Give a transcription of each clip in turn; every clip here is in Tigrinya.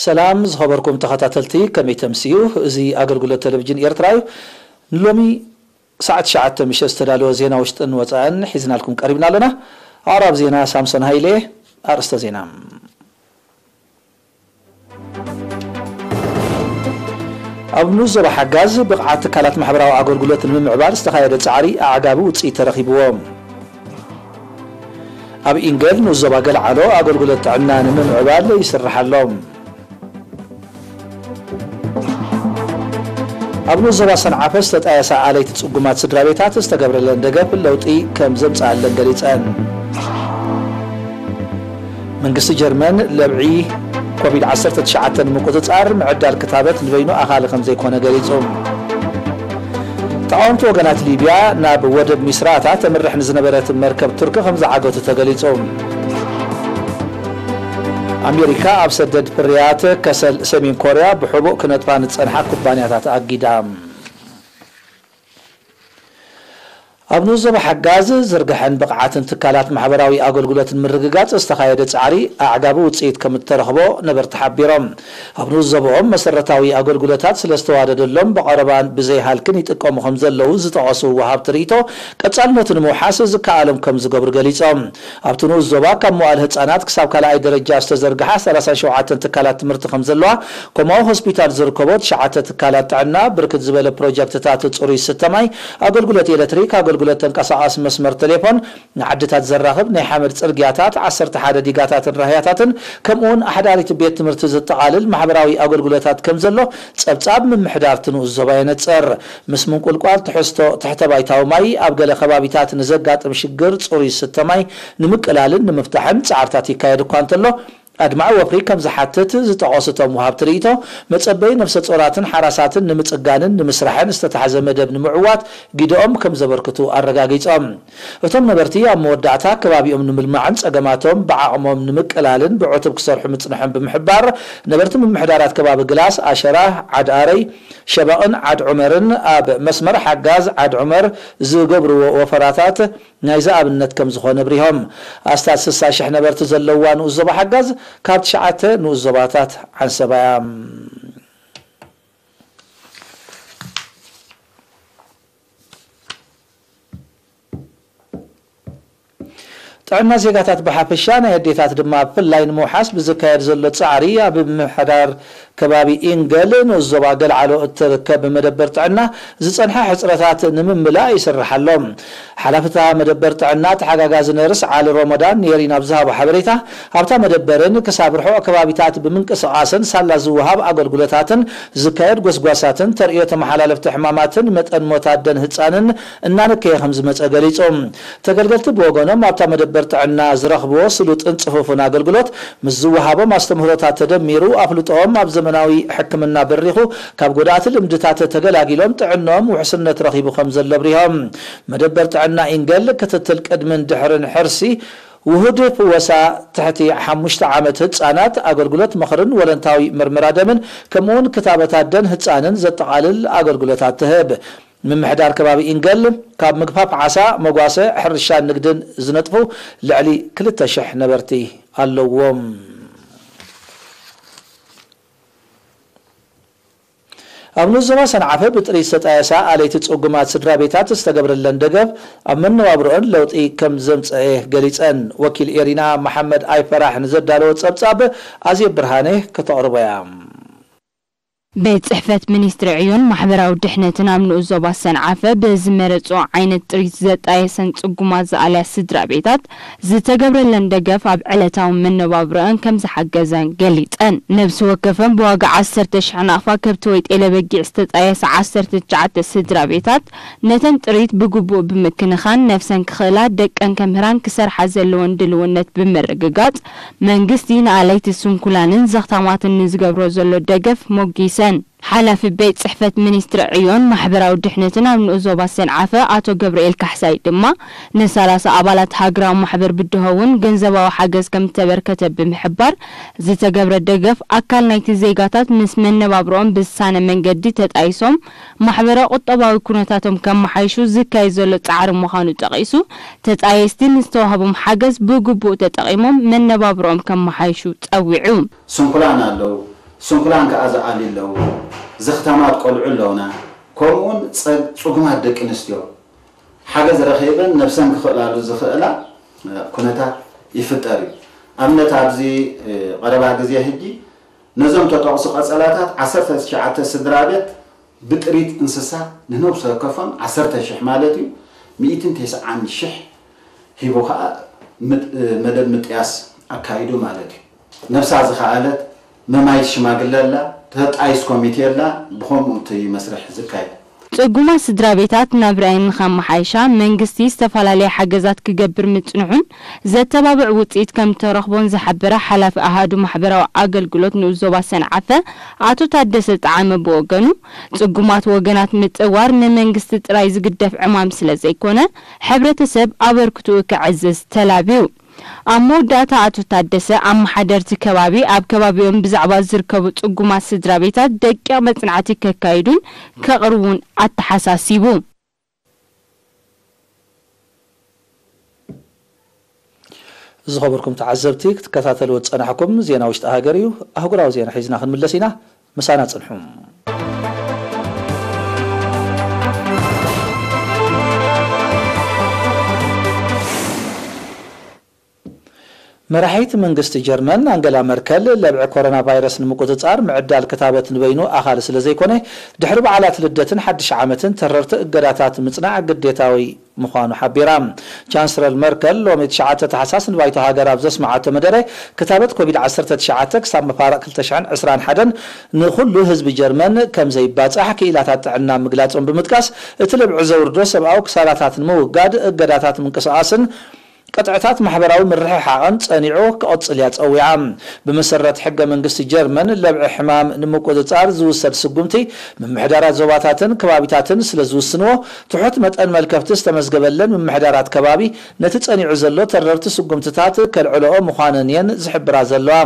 ሰላም ዝኸበርኩም ተኸታተልቲ፣ ከመይ ተምስዩ? እዚ ኣገልግሎት ቴሌቪዥን ኤርትራ እዩ። ንሎሚ ሰዓት ትሽዓተ ምሸት ዝተዳለወ ዜና ውሽጥን ወጻእን ሒዝናልኩም ቀሪብና ኣለና። ኣቕራብ ዜና ሳምሶን ሃይለ። ኣርእስተ ዜና። ኣብ ንኡስ ዞባ ሓጋዝ ብቕዓት ትካላት ማሕበራዊ ኣገልግሎት ንምምዕባል ዝተኻየደ ጻዕሪ ኣዕጋቢ ውጽኢት ተረኺብዎ። ኣብ ኢንገል ንኡስ ዞባ ገልዓሎ ኣገልግሎት ጥዕና ንምምዕባል ይስራሕ ኣሎ። ኣብ ንኡስ ዞባ ሰንዓፈ ዝተጣየሳ ኣለይቲ ጽጉማት ስድራ ቤታት ዝተገብረለን ደገፍ ለውጢ ከም ዘምጽኣለን ገሊጸን። መንግስቲ ጀርመን ለብዒ ኮቪድ ዓሰርተ ትሽዓተ ንምቁጽጻር ምዕዳል ክታበት ንበይኑ ኣኻሊ ከም ዘይኮነ ገሊጹ። ተቓወምቲ ወገናት ሊብያ ናብ ወደብ ሚስራታ ተምርሕ ንዝነበረት መርከብ ቱርኪ ከም ዝዓገቱ ተገሊጹ። ኣሜሪካ ኣብ ሰደድ ፍርያት ከሰል ሰሜን ኮርያ ብሕቡእ ክነጥፋ ንጸንሓ ኩባንያታት ኣጊዳ። ኣብ ንኡስ ዞባ ሓጋዝ ዝርግሐን ብቕዓትን ትካላት ማሕበራዊ ኣገልግሎትን ምርግጋጽ ዝተኻየደ ጻዕሪ ኣዕጋቢ ውጽኢት ከም እተረኽቦ ነበርቲ ሓቢሮም። ኣብ ንኡስ ዞባኦም መሰረታዊ ኣገልግሎታት ስለ ዝተዋደደሎም ብቐረባን ብዘይ ሃልክን ይጥቀሙ ከም ዘለዉ ዝጠቐሱ ወሃብቲ ርእይቶ፣ ቀጻልነቱ ንምውሓስ ዝከኣሎም ከም ዝገብሩ ገሊጾም። ኣብቲ ንኡስ ዞባ ካብ መዋእለ ህጻናት ክሳብ ካልኣይ ደረጃ ዝተዘርግሓ ሰላሳን ሸውዓተን ትካላት ትምህርቲ ከም ዘለዋ፣ ከምኡ ሆስፒታል ዝርከቦ ትሽዓተ ትካላት ጥዕና፣ ብርክት ዝበለ ፕሮጀክትታት ጽሩይ ስተ ማይ፣ ኣገልግሎት ኤሌክትሪክ፣ ኣገልግሎት ተንቀሳቓሲ መስመር ቴሌፎን፣ ንዓድታት ዘራኽብ ናይ ሓመድ ጽርግያታት፣ ዓሰርተ ሓደ ዲጋታትን ራህያታትን፣ ከምኡውን ኣሕዳሪት ቤት ትምህርቲ ዘጠቓልል ማሕበራዊ ኣገልግሎታት ከም ዘሎ ጸብጻብ ምምሕዳር እቲ ንኡስ ዞባ የነጽር። ምስ ምንቁልቋል ትሕዝቶ ትሕተ ባይታዊ ማይ ኣብ ገለ ከባቢታት ንዘጋጥም ሽግር ጽሩይ ስተ ማይ ንምቅላልን ንምፍታሕን ጻዕርታት ይካየድ እኳ እንተሎ፣ ኣድማዒ ወፍሪ ከም ዝሓትት ዝጠቐሱ እቶም ወሃብቲ ርእይቶ፣ መጸበዪ ነፍሰ ጾራትን ሓራሳትን ንምጽጋንን ንምስራሕን ዝተታሕዘ መደብ ንምዕዋት ግደኦም ከም ዘበርክቱ ኣረጋጊጾም። እቶም ነበርቲ ኣብ መወዳእታ ከባቢኦም ንምልማዕን ጸገማቶም ብዓቕሞም ንምቅላልን ብዕቱብ ክሰርሑ ምጽንሖም ብምሕባር፣ ነበርቲ ምምሕዳራት ከባቢ ግላስ፣ ኣሸራ፣ ዓድ ኣረይ፣ ሸበቕን ዓድ ዑመርን ኣብ መስመር ሓጋዝ ዓድ ዑመር ዝገብርዎ ወፈራታት ናይዚ ኣብነት ከም ዝኾነ ኣብሪሆም። ኣስታት ስሳ ሽሕ ነበርቲ ዘለዋ ንኡስ ዞባ ሓጋዝ ካብ ትሽዓተ ንኡስ ዞባታት ዓንሰባ እያ። ጥዕና ዜጋታት ብሓፈሻ፣ ናይ ኣዴታት ድማ ብፍላይ ንምውሓስ ብዝካየድ ዘሎ ጻዕሪ፣ ኣብ ምምሕዳር ከባቢ ኢንገል ንኡስ ዞባ ገልዓሎ እትርከብ መደበር ጥዕና ዝጸንሐ ሕጽረታት ንምምላእ ይስራሕ ኣሎ። ሓላፊ እታ መደበር ጥዕና ተሓጋጋዚ ነርስ ዓሊ ሮሞዳን ንኤሪና ኣብ ዝሃቦ ሓበሬታ፣ ኣብታ መደበርን ክሳብ ርሑቕ ከባቢታት ብምንቅስቓስን ሳላ ዝወሃብ ኣገልግሎታትን ዝካየድ ጎስጓሳትን ተርእዮ ተመሓላለፍቲ ሕማማትን መጠን ሞት ኣደን ህጻንን እናነከየ ከም ዝመጸ ገሊጹ። ተገልገልቲ ብወገኖም ኣብታ መደበር ጥዕና ዝረኽብዎ ስሉጥን ጽፉፍን ኣገልግሎት ምስ ዝወሃቦም ኣስተምህሮታት ተደሚሩ ኣፍልጦኦም ኣብ ዘመናዊ ሕክምና በሪኹ ካብ ጎዳእቲ ልምድታት ተገላጊሎም ጥዕንኦም ውሕስነት ረኺቡ ከም ዘሎ ኣብሪሆም። መደበር ጥዕና ኢንገል ክትትል ቅድምን ድሕርን ሕርሲ፣ ውሁድ ፍወሳ ትሕቲ ሓሙሽተ ዓመት ህጻናት፣ ኣገልግሎት ምኽርን ወለንታዊ ምርመራ ደምን ከምኡውን ክታበት ኣደን ህጻንን ዘጠቓልል ኣገልግሎታት ትህብ። ምምሕዳር ከባቢ ኢንገል ካብ ምግፋፍ ዓሳ፣ መጓሰ፣ ሕርሻን ንግድን ዝነጥፉ ልዕሊ ክልተ ሽሕ ነበርቲ ኣለዎም። ኣብ ንኡስ ዞባ ሰንዓፈ ብጥሪት ዝተጣየሳ ኣለይቲ ጽጉማት ስድራ ቤታት ዝተገብረለን ደገፍ ኣብ መነባብሮአን ለውጢ ከም ዘምጸኤ ገሊጸን። ወኪል ኤሪና መሓመድ ኣይፈራሕ ንዘዳለዎ ጸብጻብ ኣዜብ ብርሃነ ከተቕርቦ እያ። ቤት ጽሕፈት ሚኒስትሪ ዕዮን ማሕበራዊ ድሕነትን ኣብ ንኡስ ዞባ ሰንዓፈ ብዝመረጽኦ ዓይነት ጥሪት ዘጣየሰን ጽጉማት ዝኣልያ ስድራ ቤታት ዝተገብረለን ደገፍ ኣብ ዕለታዊ መነባብሮአን ከም ዝሓገዘን ገሊጸን። ነብሲ ወከፈን ብዋጋ ዓሰርተ ሽሕ ናቕፋ ከብቲ ወይ ጤለ በጊዕ ዝተጣየሳ ዓሰርተ ትሽዓተ ስድራ ቤታት ነተን ጥሪት ብግቡእ ብምክንኻን ነፍሰን ክኽእላ ደቀን ከምህራን ክሰርሓ ዘለወን ድልውነት ብምርግጋጽ መንግስቲ ንኣለይቲ ስንኩላንን ዘኽታማትን ንዝገብሮ ዘሎ ደገፍ ሞጊሰን። ሓላፊ ቤት ጽሕፈት ሚኒስትሪ ዕዮን ማሕበራዊ ድሕነትን ኣብ ንኡስ ዞባ ሰንዓፈ ኣቶ ገብርኤል ካሕሳይ ድማ ንሰላሳ ኣባላት ሃገራዊ ማሕበር ብድሆ እውን ገንዘባዊ ሓገዝ ከም ዝተበርከተ ብምሕባር ዝተገብረ ደገፍ ኣካል ናይቲ ዜጋታት ምስ መነባብሮኦም ብዝሳነ መንገዲ ተጣይሶም ማሕበረ ቁጠባዊ ኩነታቶም ከመሓይሹ ዝካየድ ዘሎ ጻዕሪ ምዃኑ ጠቒሱ ተጣየስቲ ንዝተዋህቦም ሓገዝ ብግቡእ ተጠቒሞም መነባብሮኦም ከመሓይሹ ጸዊዑ። ስንኩላን ኣለዉ፣ ስንኩላን ከኣ ዝኣልዩ ኣለዉ። ዘኽታማት ቆልዑ ኣለዉና። ከምኡውን ጸ-፣ ጽጉማት ደቂ ኣንስትዮ ሓገዝ ረኺበን ነብሰን ክኽእላሉ ዝኽእላ፣ እ፣ ኩነታት ይፍጠር እዩ። ኣብነት ኣብዚ፣ እ፣ ቀረባ ግዜ ሕጂ ነዞም ተጠቕሱ ቀጸላታት ዓሰርተ ትሽዓተ ስድራ ቤት ብጥሪት እንስሳ ንነብሰ ወከፎም ዓሰርተ ሽሕ ማለት እዩ፣ ሚእትን ተስዓን ሽሕ ሂቡ ኸኣ ምጥ-፣ መደብ ምጥያስ ኣካይዱ ማለት እዩ። ነብሳ ዝኸኣለት መማይት ሽማግለ ኣላ፣ ተጣይስ ኮሚቴ ኣላ፣ ብኸምኡ እቲ መስርሕ ዝካየድ። ጽጉማት ስድራ ቤታት ናብርኣን ንኸመሓይሻ መንግስቲ ዝተፈላለየ ሓገዛት ክገብር ምጽንሑን ዘተባብዕ ውጽኢት ከም ተረኽቦን ዝሓበረ ሓላፊ ኣሃዱ ማሕበራዊ ኣገልግሎት ንኡስ ዞባ ሰንዓፈ ኣቶ ታደሰ ጣዓመ ብወገኑ፣ ጽጉማት ወገናት ምጥዋር ንመንግስቲ ጥራይ ዝግደፍ ዕማም ስለ ዘይኮነ፣ ሕብረተሰብ ኣበርክትኡ ከዕዝዝ ተላብዩ። ኣብ መወዳእታ ኣቶ ታደሰ፣ ኣመሓደርቲ ከባቢ ኣብ ከባቢኦም ብዛዕባ ዝርከቡ ጽጉማት ስድራ ቤታት ደቂቕ መጽናዕቲ ከካይዱን ከቕርቡን ኣተሓሳሲቡ። ዝኸበርኩም ተዓዘብቲ፣ ክትከታተልዎ ዝጸናሕኩም ዜና ውሽጢ ሃገር እዩ። ኣህጉራዊ ዜና ሒዝና ክንምለስ ኢና። ምሳና ጽንሑ። መራሒት መንግስቲ ጀርመን ኣንገላ መርከል፣ ለብዒ ኮሮና ቫይረስ ንምቁጽጻር ምዕዳል ክታበት ንበይኑ ኣኻሊ ስለ ዘይኮነ፣ ድሕሪ በዓላት ልደትን ሓድሽ ዓመትን ተረርቲ እገዳታት ምጽናዕ ግዴታዊ ምዃኑ ሓቢራ። ቻንስለር መርከል ሎሚ ትሽዓተ ታሕሳስ ንባይቶ ሃገር ኣብ ዘስምዓቶ መደረ፣ ክታበት ኮቪድ ዓሰርተ ትሽዓተ ክሳብ መፋርቕ ክልተ ሽሕን ዕስራን ሓደን ንኹሉ ህዝቢ ጀርመን ከም ዘይባጻሕ ክኢላታት ጥዕና ምግላጾም ብምጥቃስ፣ እቲ ለብዒ ዘውርዶ ሰብኣዊ ክሳራታት ንምውጋድ እገዳታት ምንቅስቓስን ቅጥዕታት ማሕበራዊ ምርሕሓቕን ጸኒዑ ክቕጽል እያ ጸዊዓ። ብመሰረት ሕገ መንግስቲ ጀርመን፣ ለብዒ ሕማም ንምቁጽጻር ዝውሰድ ስጉምቲ ምምሕዳራት ዞባታትን ከባቢታትን ስለ ዝውስንዎ፣ ትሑት መጠን መልከፍቲ ዝተመዝገበለን ምምሕዳራት ከባቢ ነቲ ጸኒዑ ዘሎ ተረርቲ ስጉምትታት ከልዕልኦ ምዃነን እየን ዝሕብራ ዘለዋ።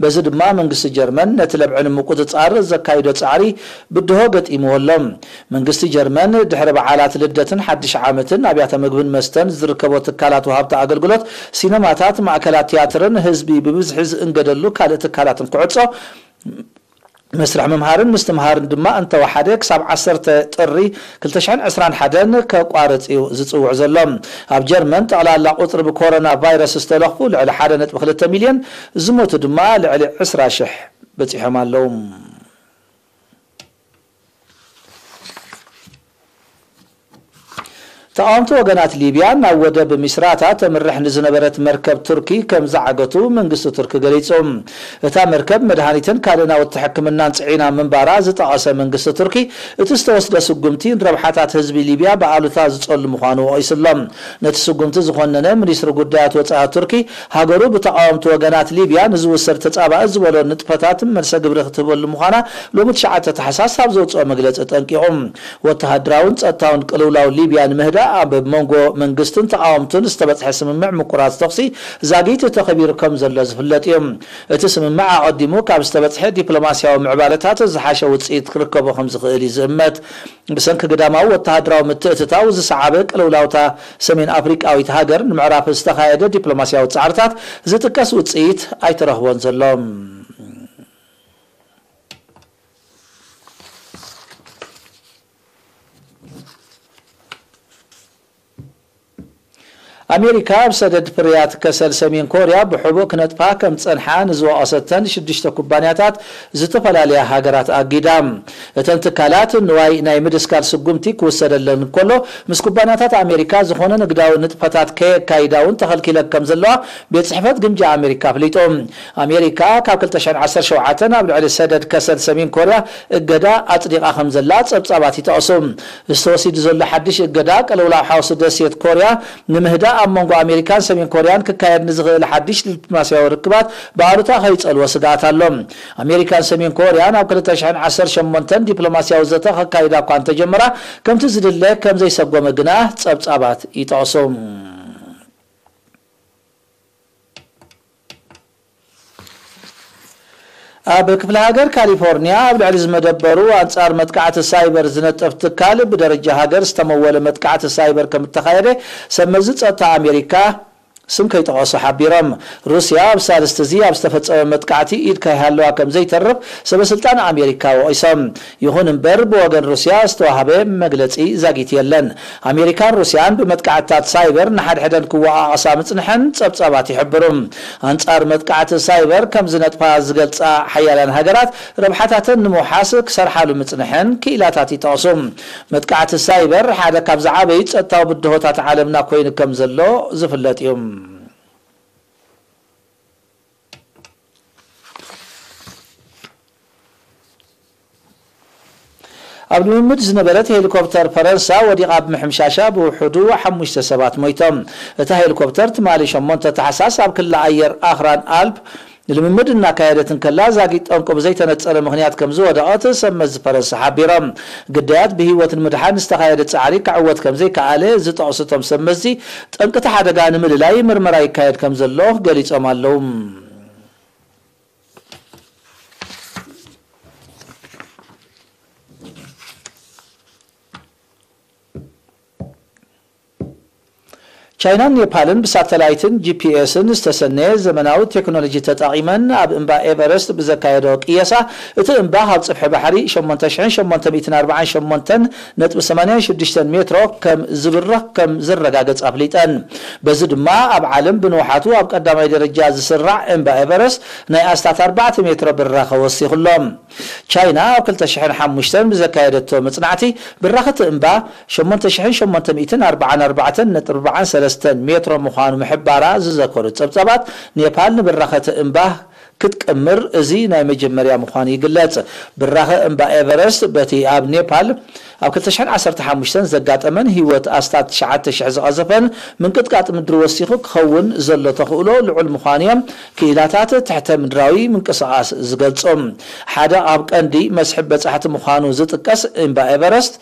በዚ ድማ መንግስቲ ጀርመን ነቲ ለብዒ ንምቁጽጻር ዘካይዶ ጻዕሪ ብድሆ ገጢምዎ ኣሎ። መንግስቲ ጀርመን ድሕሪ በዓላት ልደትን ሓድሽ ዓመትን ኣብያተ ምግብን መስተን ዝርከቦ ትካላት ወሃብቲ ኣገልግሎት፣ ሲነማታት፣ ማእከላት ትያትርን ህዝቢ ብብዝሒ ዝእንገደሉ ካልእ ትካላትን ክዕጾ፣ መስርሕ ምምሃርን ምስትምሃርን ድማ እንተወሓደ ክሳብ ዓሰርተ ጥሪ ክልተ ሽሕን ዕስራን ሓደን ከቋርጽ እዩ ዝጽውዕ ዘሎ። ኣብ ጀርመን ጠቕላላ ቁጽሪ ብኮሮና ቫይረስ ዝተለኽፉ ልዕሊ ሓደ ነጥቢ ክልተ ሚልዮን፣ ዝሞቱ ድማ ልዕሊ ዕስራ ሽሕ በጺሖም ኣለዉ። ተቓወምቲ ወገናት ሊብያ ናብ ወደብ ሚስራታ ተምርሕ ንዝነበረት መርከብ ቱርኪ ከም ዝዓገቱ መንግስቲ ቱርኪ ገሊጹ። እታ መርከብ መድሃኒትን ካልእ ናውቲ ሕክምናን ጽዒና ምንባራ ዝጠቐሰ መንግስቲ ቱርኪ፣ እቲ ዝተወስደ ስጉምቲ ንረብሓታት ህዝቢ ሊብያ ብኣሉታ ዝጸሉ ምዃኑ ወቒሱ ኣሎ። ነቲ ስጉምቲ ዝኾነነ ሚኒስትሪ ጉዳያት ወጻኢ ቱርኪ፣ ሃገሩ ብተቓወምቲ ወገናት ሊብያ ንዝውሰድ ተጻባኢ ዝበሎ ንጥፈታት መልሰ ግብሪ ክትህበሉ ምዃና ሎሚ ትሽዓተ ታሕሳስ ኣብ ዘውጽኦ መግለጺ ጠንቂቑ። ወተሃደራውን ጸጥታውን ቅልውላው ሊብያ ንምህዳእ ኣብ መንጎ መንግስትን ተቓወምቱን ዝተበጽሐ ስምምዕ ምቁራጽ ተኹሲ ዛጊት ተኸቢሩ ከም ዘሎ ዝፍለጥ እዩ። እቲ ስምምዕ ኣቐዲሙ ካብ ዝተበጽሐ ዲፕሎማስያዊ ምዕባለታት ዝሓሸ ውጽኢት ክርከቦ ከም ዝኽእል እዩ ዝእመት። ብሰንኪ ግዳማዊ ወተሃደራዊ ምትእትታው ዝሰዓበ ቅልውላውታ ሰሜን ኣፍሪቃዊት ሃገር ንምዕራፍ ዝተኻየደ ዲፕሎማስያዊ ጻዕርታት ዝጥቀስ ውጽኢት ኣይተረኽቦን ዘሎ። ኣሜሪካ ኣብ ሰደድ ፍርያት ከሰል ሰሜን ኮርያ ብሕቡእ ክነጥፋ ከም ዝጸንሓ ንዝወቐሰተን ሽዱሽተ ኩባንያታት ዝተፈላለያ ሃገራት ኣጊዳ። እተን ትካላት ንዋይ ናይ ምድስካል ስጉምቲ ክውሰደለን እንከሎ፣ ምስ ኩባንያታት ኣሜሪካ ዝኾነ ንግዳዊ ንጥፈታት ከየካይዳ እውን ተኸልኪለን ከም ዘለዋ ቤት ጽሕፈት ግምጃ ኣሜሪካ ኣፍሊጡ። ኣሜሪካ ካብ ክልተ ሽሕን ዓሰርተ ሸውዓተን ኣብ ልዕሊ ሰደድ ከሰል ሰሜን ኮርያ እገዳ ኣጽዲቓ ከም ዘላ ጸብጻባት ይጠቕሱ። ዝተወሲዱ ዘሎ ሓድሽ እገዳ፣ ቅልውላው ሓውሲ ደሴት ኮርያ ንምህዳእ፣ ኣብ መንጎ ኣሜሪካን ሰሜን ኮርያን ክካየድ ንዝኽእል ሓድሽ ዲፕሎማስያዊ ርክባት ብኣሉታ ከይጸልዎ ስግኣት ኣሎ። ኣሜሪካን ሰሜን ኮርያን ኣብ ክልተ ሽሕን ዓሰርተ ሸሞንተን ዲፕሎማስያዊ ዘተ ከካይዳ እኳ እንተጀመራ፣ ከምቲ ዝድለ ከም ዘይሰጎመ ግና ጸብጻባት ይጠቕሱ። ኣብ ክፍለ ሃገር ካሊፎርኒያ ኣብ ልዕሊ ዝመደበሩ ኣንጻር መጥቃዕቲ ሳይበር ዝነጥፍ ትካል ብደረጃ ሃገር ዝተመወለ መጥቃዕቲ ሳይበር ከም እተኻየደ ሰብ መዚ ጸጥታ ኣሜሪካ ስም ከይጠቐሱ ሓቢሮም። ሩስያ ኣብ ሳልስቲ እዚ ኣብ ዝተፈጸመ መጥቃዕቲ ኢድ ከይሃለዋ ከም ዘይተርፍ ሰበ ስልጣን ኣሜሪካ ወቒሶም። ይኹን እምበር ብወገን ሩስያ ዝተዋህበ መግለጺ ዛጊት የለን። ኣሜሪካን ሩስያን ብመጥቃዕትታት ሳይበር ንሓድሕደን ክወቓቐሳ ምጽንሐን ጸብጻባት ይሕብሩ። ኣንጻር መጥቃዕቲ ሳይበር ከም ዝነጥፋ ዝገልጻ ሓያላን ሃገራት ረብሓታተን ንምውሓስ ክሰርሓሉ ምጽንሐን ክኢላታት ይጠቕሱ። መጥቃዕቲ ሳይበር ሓደ ካብ ዝዓበዩ ጸጥታዊ ብድሆታት ዓለምና ኮይኑ ከም ዘሎ ዝፍለጥ እዩ። ኣብ ልምምድ ዝነበረት ሄሊኮፕተር ፈረንሳ ወዲቓ ብምሕምሻሻ ብውሕዱ ሓሙሽተ ሰባት ሞይቶም። እታ ሄሊኮፕተር ትማሊ ሸሞንተ ታሕሳስ ኣብ ክሊ ኣየር ኣኽራን ኣልፕ ልምምድ እናካየደት እንከላ ዛጊት ጠንቁ ብዘይተነጸረ ምኽንያት ከም ዝወደቐት ሰብ መዚ ፈረንሳ ሓቢሮም። ግዳያት ብህይወት ንምድሓን ዝተኻየደ ጻዕሪ ክዕወት ከም ዘይከኣለ ዝጠቕሱ እቶም ሰብ መዚ፣ ጠንቅቲ ሓደጋ ንምልላይ ምርመራ ይካየድ ከም ዘሎ ገሊጾም ኣለዉ። ቻይናን ኔፓልን ብሳተላይትን ጂ ፒ ኤስን ዝተሰነየ ዘመናዊ ቴክኖሎጂ ተጠቒመን ኣብ እምባ ኤቨረስት ብዘካየዶ ቅየሳ፣ እቲ እምባ ካብ ጽፍሒ ባሕሪ ሸሞንተ ሽሕን ሸሞንተ ሚእትን ኣርባዓን ሸሞንተን ነጥቢ ሰማንያን ሽዱሽተን ሜትሮ ከም ዝብርኽ ከም ዘረጋገጽ ኣፍሊጠን። በዚ ድማ ኣብ ዓለም ብንውሓቱ ኣብ ቀዳማይ ደረጃ ዝስራዕ እምባ ኤቨረስት ናይ ኣስታት ኣርባዕተ ሜትሮ ብራኸ ወሲኹ ኣሎ። ቻይና ኣብ ክልተ ሽሕን ሓሙሽተን ብዘካየደቶ መጽናዕቲ፣ ብራኸ እቲ እምባ ሸሞንተ ሽሕን ሸሞንተ ሚእትን ኣርባዓን ኣርባዕተን ነጥቢ ኣርባዓን ሰለስተን ሜትሮ ምዃኑ ምሕባራ ዝዘከሩ ጸብጻባት፣ ኔፓል ንብራኸ እቲ እምባ ክትቅምር እዚ ናይ መጀመርያ ምዃኑ ይግለጽ። ብራኸ እምባ ኤቨረስት በቲ ኣብ ኔፓል ኣብ ክልተ ሽሕን ዓሰርተ ሓሙሽተን ዘጋጠመን ህይወት ኣስታት ትሽዓተ ሽሕ ዝቐዘፈን ምንቅጥቃጥ ምድሪ ወሲኹ ክኸውን ዘሎ ተኽእሎ ልዑል ምዃኑ እዮም ክኢላታት ትሕተ ምድራዊ ምንቅስቓስ ዝገልጹ። ሓደ ኣብ ቀንዲ መስሕብ በጻሕቲ ምዃኑ ዝጥቀስ እምባ ኤቨረስት፣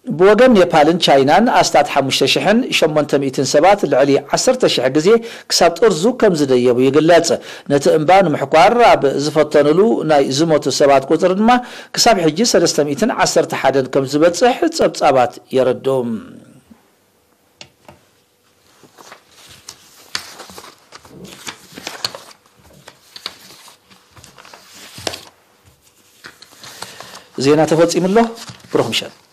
ብወገን ኔፓልን ቻይናን ኣስታት ሓሙሽተ ሽሕን ሸሞንተ ሚእትን ሰባት ልዕሊ ዓሰርተ ሽሕ ግዜ ክሳብ ጥርዙ ከም ዝደየቡ ይግለጽ። ነቲ እምባ ንምሕኳር ኣብ ዝፈተኑሉ ናይ ዝሞቱ ሰባት ቁጽሪ ድማ ክሳብ ሕጂ ሰለስተ ሚእትን ዓሰርተ ሓደን ከም ዝበጽሕ ጸብጻባት የረድኡ። ዜና ተፈጺሙ ኣሎ። ብሩኽ ምሸት።